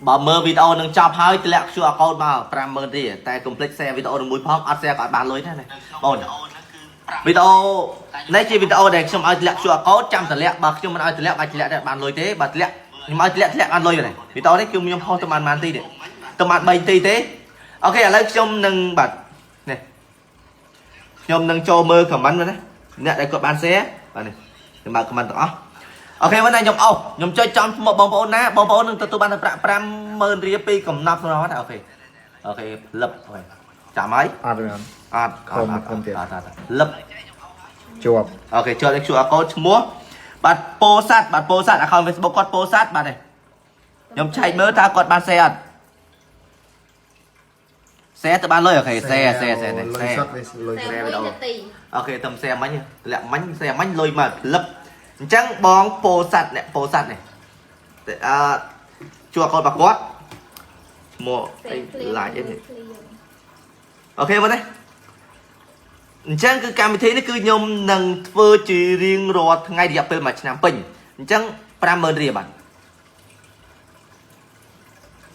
បើមើលវីដេអូនឹងចប់ហើយតម្លាក់ QR code មក50000រៀលតែកុំភ្លេច share វីដេអូនឹងមួយផងអត់ share ក៏អត់បានលុយដែរណាបងវីដេអូនេះជាវីដេអូដែលខ្ញុំឲ្យតម្លាក់ QR code ចាំតម្លាក់បើខ្ញុំមិនឲ្យតម្លាក់បាច់តម្លាក់ទេបានលុយទេបើតម្លាក់ខ្ញុំឲ្យតម្លាក់តម្លាក់បានលុយទេវីដេអូនេះគឺខ្ញុំហោះទៅបានបានទីទេទៅបាន3ទីទេOK ឥឡូវខ្ញុំនឹងបាទនេះខ្ញុំនឹងចូលមើល comment ណាអ្នកដែលគាត់បាន share បាទនេះខ្ញុំបើក comment ទាំងអស់ OK មកណាខ្ញុំអោខ្ញុំចុចចំឈ្មោះបងប្អូនណាបងប្អូននឹងទទួលបានប្រាក់50000រៀលពីកំណត់សម្រាប់ណាOK OK លឹប OK ចាំហើយ អត់ទេអត់ អត់ ខំខំទៀត អត់អត់លឹប ជាប់ OK ជាប់លេខ QR code ឈ្មោះបាទពោសាត់បាទពោសាត់ account Facebook គាត់ពោសាត់បាទនេះខ្ញុំឆែកមើលតើគាត់បាន share អត់ share ទៅបានលុយ OK share share share លុយ share សុតវាលុយ តែមួយនាទី OK តំ share មិញតម្លាក់មិញ share មិញលុយមកលឹបអញ្ចឹងបងពោសាត់អ្នកពោសាត់នេះតែអឺជួកូនរបស់គាត់ឈ្មោះអី like អីនេះ OK មកនេះអញ្ចឹងគឺកម្មវិធីនេះគឺខ្ញុំនឹងធ្វើជារៀងរាល់ថ្ងៃរយៈពេល1ឆ្នាំពេញអញ្ចឹង50000រៀលបាទ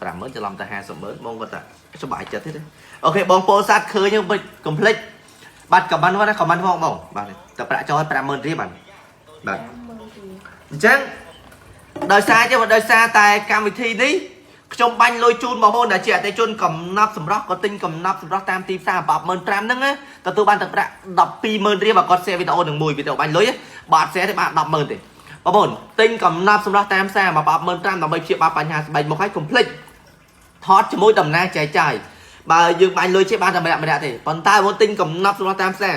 50000ច្រឡំតែ50ម៉ឺនបងគាត់ថាសប្បាយចិត្តទេOK បងពោសាត់ឃើញហ្នឹងកុំភ្លេចបាទ comment ហ្នឹងណា comment ផងបងបាទតែប្រាក់ចោល50000រៀលបាទបាទអញ្ចឹងដោយសារចឹងដោយសារតែកម្មវិធីនេះខ្ញុំបាញ់លុយជូនបងប្អូនដែលជាអតិជនកំណត់សម្រស់ក៏ទិញកំណត់សម្រស់តាមទីផ្សារ15000ហ្នឹងណាទទួលបានទឹកប្រាក់120,000រៀលបើគាត់ share វីដេអូនឹងមួយវីដេអូបាញ់លុយបើអត់ share ទេបាន100,000ទេបងប្អូនទិញកំណត់សម្រស់តាមផ្សារ150,000ដើម្បីព្យាបាលបញ្ហាស្បែកមុខហើយកុំភ្លេចថតជាមួយតំណាងចែកចាយបើយើងបាញ់លុយចេះបានតែម្នាក់ម្នាក់ទេប៉ុន្តែបងទិញកំណត់សម្រស់តាមផ្សារ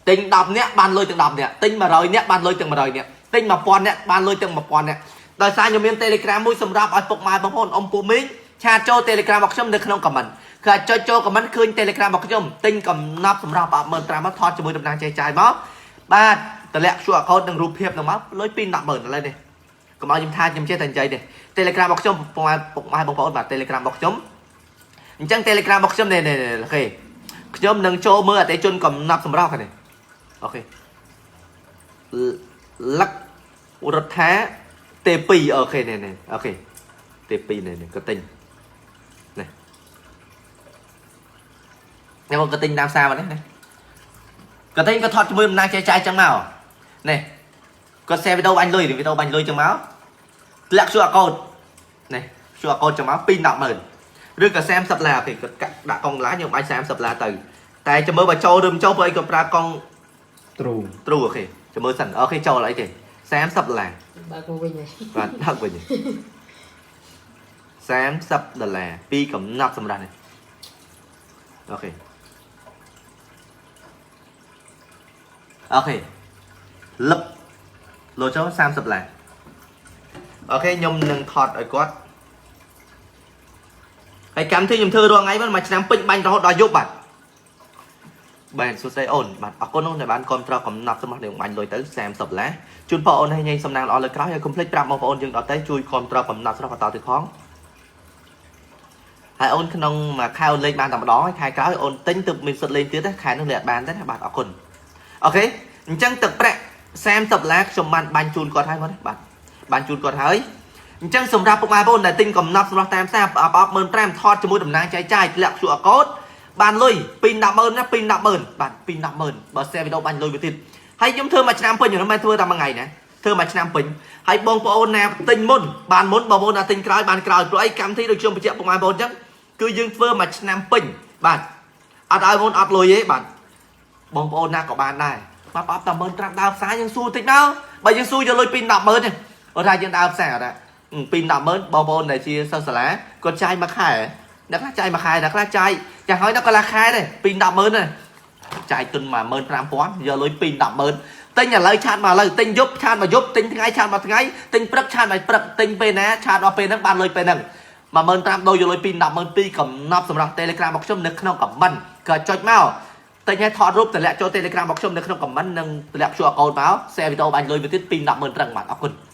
ទិញ10នាក់បានលុយទាំង10នាក់ទិញ100នាក់បានលុយទាំង100នាក់ទិញ1000នាក់បានលុយទាំង1000នាក់ដោយសារខ្ញុំមាន Telegram មួយសម្រាប់ឲ្យពុកម៉ែបងប្អូនអ៊ំពូមីង chat ចូល Telegram របស់ខ្ញុំនៅក្នុង comment គឺអាចចុចចូល comment ឃើញ Telegram របស់ខ្ញុំទិញកំណត់សម្រាប់15000មកថតជាមួយតំណាងចែកចាយមកបាទតម្លាក់ QR code និងរូបភាពនឹងមកលុយពី100,000ឥឡូវនេះកុំឲ្យខ្ញុំថាខ្ញុំចេះតែនិយាយទេ Telegram របស់ខ្ញុំពុកម៉ែពុកម៉ែបងប្អូនបាទ Telegram របស់ខ្ញុំអញ្ចឹង Telegram របស់ខ្ញុំនេះនេះ OK ខ្ញុំនឹងចូលមើលអតិជនកំណត់សម្រាប់នេះ OK លក្ខរដ្ឋា T2 OK នេះនេះ OK T2 នេះនេះក៏ទិញនេះខ្ញុំក៏ទិញតាមសារមកនេះនេះក៏ទិញក៏ថតជាមួយតំណាងចែកចាយចឹងមកនេះគាត់ share វីដេអូបាញ់លុយវីដេអូបាញ់លុយចឹងមកធ្លាក់ QR code នេះ QR code ចឹងមក2 100,000ឬក៏30ដុល្លារគេគាត់កាក់ដាក់កុងដុល្លារខ្ញុំបាញ់30ដុល្លារទៅតែចាំមើលបើចូលឬមិនចូលព្រោះអីគាត់ប្រើកុង ទ្រូ ទ្រូ OK ចាំមើលសិន OK ចូលអីទេ30ដុល្លារ បើកមកវិញហើយ បាទដាក់វិញ30ដុល្លារពីកំណត់សម្រាប់នេះ OK OK លឹបលោចូល30ដុល្លារ OK ខ្ញុំនឹងថតឲ្យគាត់ហើយកម្មវិធីខ្ញុំធ្វើរាល់ថ្ងៃមួយឆ្នាំពេញបាញ់រហូតដល់យប់បាទបាទសួស្តីអូនបាទអរគុណអូនដែលបានគ្រប់គ្រងកំណត់សម្រាប់នឹងបាញ់លុយទៅ30ដុល្លារជូនពរអូនឲ្យញ៉ៃសំណាងល្អលើក្រោយហើយកុំភ្លេចប្រាប់បងប្អូនយើងដទៃជួយគ្រប់គ្រងកំណត់ស្រស់បន្តទៀតផងហើយអូនក្នុងមួយខែអូនលេងបានតែម្ដងហើយខែក្រោយអូនទិញទើបមានសិទ្ធលេងទៀតខែនោះលេងអត់បានទេណាបាទអរគុណ OK អញ្ចឹងទឹកប្រាក់30ដុល្លារខ្ញុំបានបាញ់ជូនគាត់ហើយបងបាទបានជូនគាត់ហើយអញ្ចឹងសម្រាប់ពុកម៉ែបងប្អូនដែលទិញកំណត់សម្រាប់តាមផ្សារប្រអប់15000ថតជាមួយតំណាងចែកចាយធ្លាក់ QR code បានលុយពី100,000ណាពី100,000បាទពី100,000បើ share វីដេអូបាញ់លុយវាទៀតហើយខ្ញុំធ្វើមួយឆ្នាំពេញមិនមែនធ្វើតែមួយថ្ងៃណាធ្វើមួយឆ្នាំពេញហើយបងប្អូនណាទិញមុនបានមុនបងប្អូនណាទិញក្រោយបានក្រោយព្រោះអីកម្មវិធីដូចខ្ញុំបញ្ជាក់ពុកម៉ែបងប្អូនអញ្ចឹងគឺយើងធ្វើមួយឆ្នាំពេញបាទអត់ឲ្យបងអត់លុយទេបាទបងប្អូនណាក៏បានដែរបាទប្រអប់តែ15000ដើរផ្សារយើងសួរតិចមកបើយើងសួរយកលុយពី100,000ទេគាត់ថាយើងដើរផ្សារអត់ពី100,000បងប្អូនដែលជាសិស្សសាលាគាត់ចាយមួយខែអ្នកខ្លះចាយមួយខែអ្នកខ្លះចាយយ៉ាងហើយដល់កន្លះខែទេពី100,000ទេចាយទុន15000យកលុយពី100,000ទិញឥឡូវ chat មកឥឡូវទិញយប់ chat មកយប់ទិញថ្ងៃ chat មកថ្ងៃទិញព្រឹក chat មកព្រឹកទិញពេលណា chat ដល់ពេលហ្នឹងបានលុយពេលហ្នឹង15000ដូរយកលុយពី120,000ពីកំណត់សម្រាប់ Telegram របស់ខ្ញុំនៅក្នុង comment ក៏ចុចមកទិញឲ្យថតរូបតម្លាក់ចូល Telegram របស់ខ្ញុំនៅក្នុង comment និងតម្លាក់ QR code មក share វីដេអូបាញ់លុយទៅទៀតពី100,000ត្រឹងបាទអរគុណ។